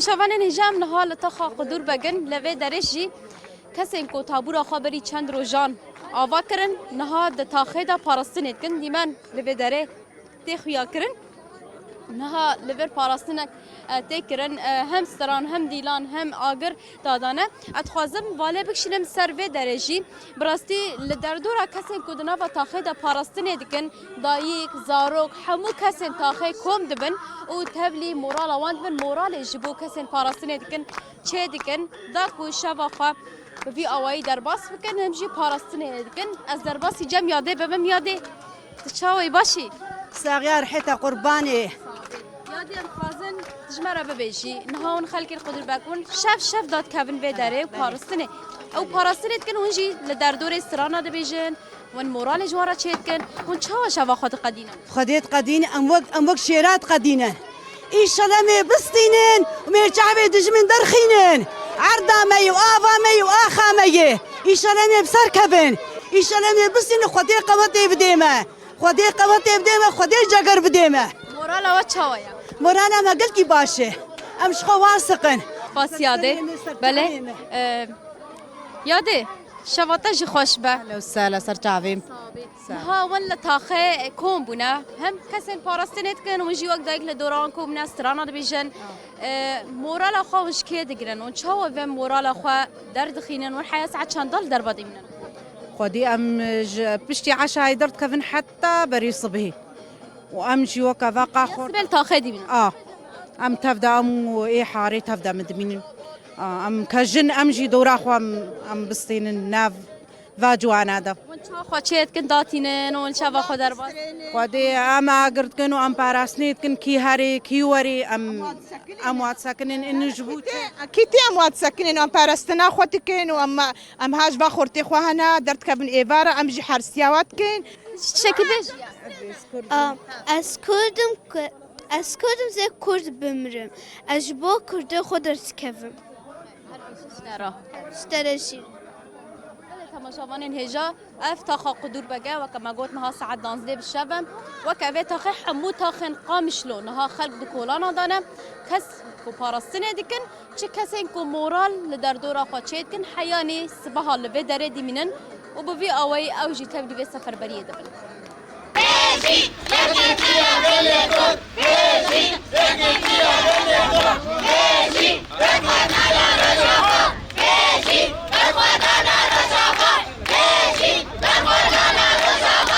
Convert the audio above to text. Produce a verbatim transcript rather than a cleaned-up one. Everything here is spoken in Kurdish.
Çavanên hêja em niha li taxa Qudûrbeg in, li vê derê jî kesên ku tabûra xwe berî çend rojan ava kirin, niha di taxê de parastinê dikin, dîmen li vê derê tê xuya kirin. Niha li vir parastinek, e, tê kirin, e, hem stran, hem dîlan, hem agir dadane. Ez dixwazim valê bikişînim ser vê derê jî. Bi rastî li derdora kesên ku di nava taxê de parastinê dikin, dayik, zarok, hemû kesên taxê kom dibin û tevlî morala wan dibin, moralê ji bo kesên parastinê dikin çê dikin, da ku şeva xwe bi vî awayî derbas bikin, him jî parastinê dikin. Ez derbasî cem Yadê bibim. Yadê, tu çawa yî, baş î? Saxiya rihê te qurbanê. Yadê, em dixwazin tu ji me re bibêjî. Niha hûn xelkên Qudûrbeg hûn şev şev dadikevin vê derê û parastinê. Ew parastinê dikin, hûn jî li derdorê strana dibêjin. Hûn moralê ji wan re çê dikin. Hûn çawa şeva xwe diqedînin? Xwedê diqedînin, em wek, em wek şêra diqedînin. Îşallah em ê bistînin û em ê çavê dijmin derxînin. Erda me yê û ava me yê û axa me yê. Îşallah em ê bi ser kevin. Îşallah em ê bistînin, Xwedê qewetê bidê me. Xwedê qewetê bidê me, Xwedê ceger bidê me. Morala we çawa ye? Morala me gelkî baş e. Em ji xwe wasiq in. Spas Yadê. Belê. Ee, Yadê, şeva te jî xweş be. Hello, sela ser çavê. Niha hûn li taxê kom bûne. Hem kesên parastinê dikin, hûn jî wek dayik li dora wan kom bûne, strana dibêjin. Ee, morala xwe hûn ji kê digirin? Hûn çawa vê morala xwe derdixînin? Hûn heya saet çenda li derva dimînin? Xwedî em ji piştî eşayê derdikevin heta berî sibhî. Û em jî weke veqa xort. Sibê li taxê dimînin? A. Em tev de, em û ê harê tev de min dimînin. A, em ke jin, em jî dora xwe em, em bistînin nav va ciwana de. Hûn çawa xwe çê dikin, datînin û li çava xwe derbas? Xwedê em agir dikin û em parastinê dikin, kî herê, kî werê, em, em wa disekinin, in ji bo çi? Kî tê em wa disekinin, em parastina xwe dikin û em, em ha ji va xortê xwe hene, derdikevin êvara, em jî hersiya wa dikin. Çi çekî bêjî? A, ez Kurd im, ku-, ez Kurd im, zê Kurd bimrim. Ez ji bo Kurdê xwe derdikevim. Ji te re jî. Belê, temaşevanên hêja, ev taxa Qudûrbeg e, weke me got niha saet danzdeh bi şev e. Weke vê taxê hemû taxên Qamişlo niha xelk di kolana de ne. Kes ku parastinê dikin, çi kesên ku moral li derdora xwe çê dikin, heyanî sibeha li vê derê dimînin û bi vî awayî ew jî tevlî vê seferberiyê dibin.